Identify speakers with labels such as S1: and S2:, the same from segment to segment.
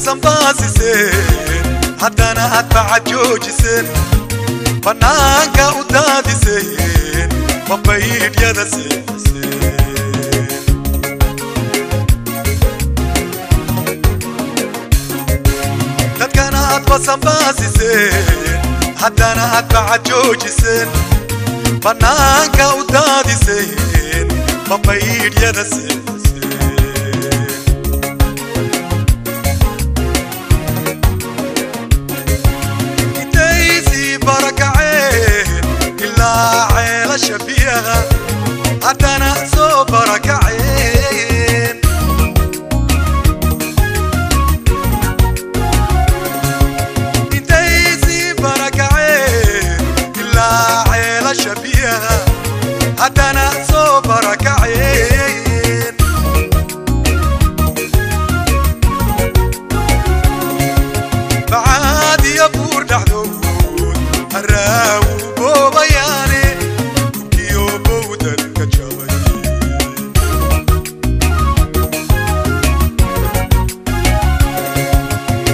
S1: Basanbaasiseen haddana aad bacad joojiseen bannaanka u daadiseen babaydhyada seexiseen. Dadkana aad basanbaasiseen haddana aad bacad joojiseen bannaanka u daadiseen babaydhyada seexiseen. Ceelasha biyaha haddana soo barakaceen intay sii barakaceen ilaa ceelasha biyaha haddana soo barakaceen. Bacaad iyo buur dhexdood haraawu boobayaane kubkiyo bowdadka jabay.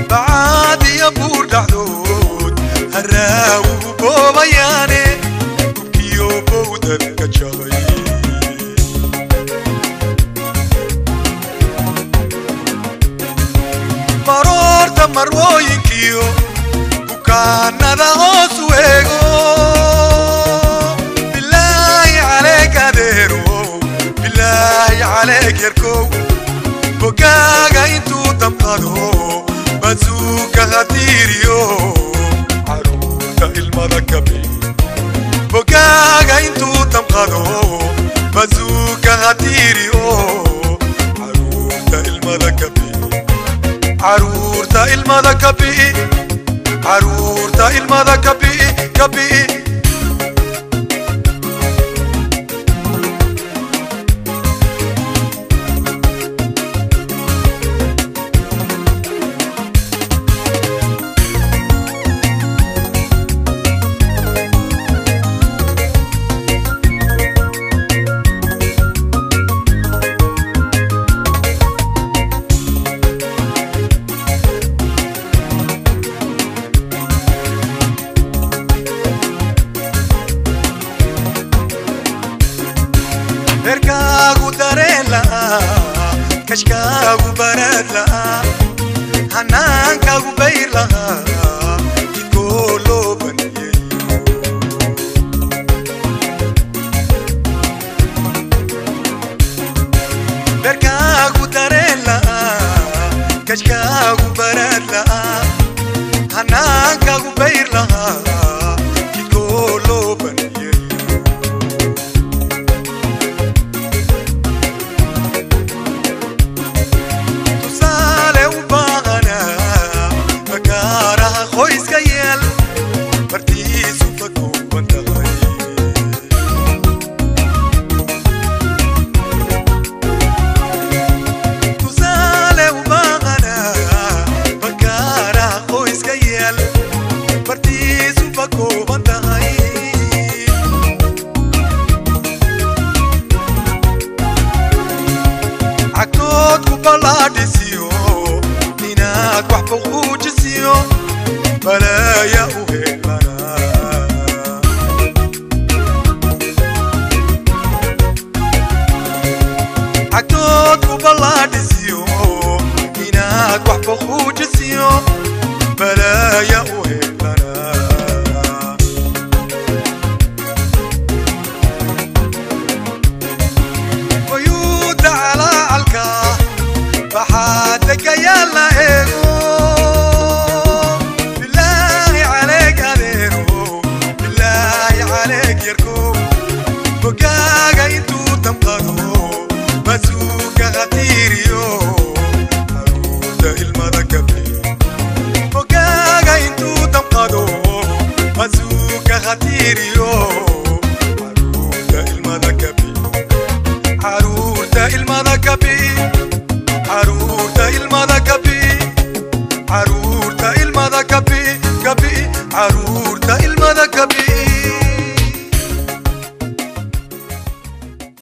S1: Bacaad iyo buur dhexdood haraawu boobayaane kubkiyo bowdadka jabay. Baroorta marwooyinkiyo bukaanada hoos u eego bilaahi caleeg adeerow bilaahi caleeg yarkow bogaaga intuu damqado basuuka khatiiriyo caruurta ilmada kabi. Bogaaga intuu damqado basuuka khatiiriyo caruurta ilmada kabi. Caruurta ilmada kabi. Caruurta ilmada kabi kabi. Beerkaagu dareen la'aa kashkaagu baraad la'aa hanaankaagu bayr lahaa jidkoo loo baneeyo. Beerkaagu dareen la'aa kashkaagu baraad la'aa hanaankaagu bayr lahaa jidkoo loo baneeyo. Tusaale u baahanaa bakaaraha qoyska yeel bartiisu ka kooban tahay. Tusaale u baahanaa bakaaraha qoyska yeel bartiisu ka kooban.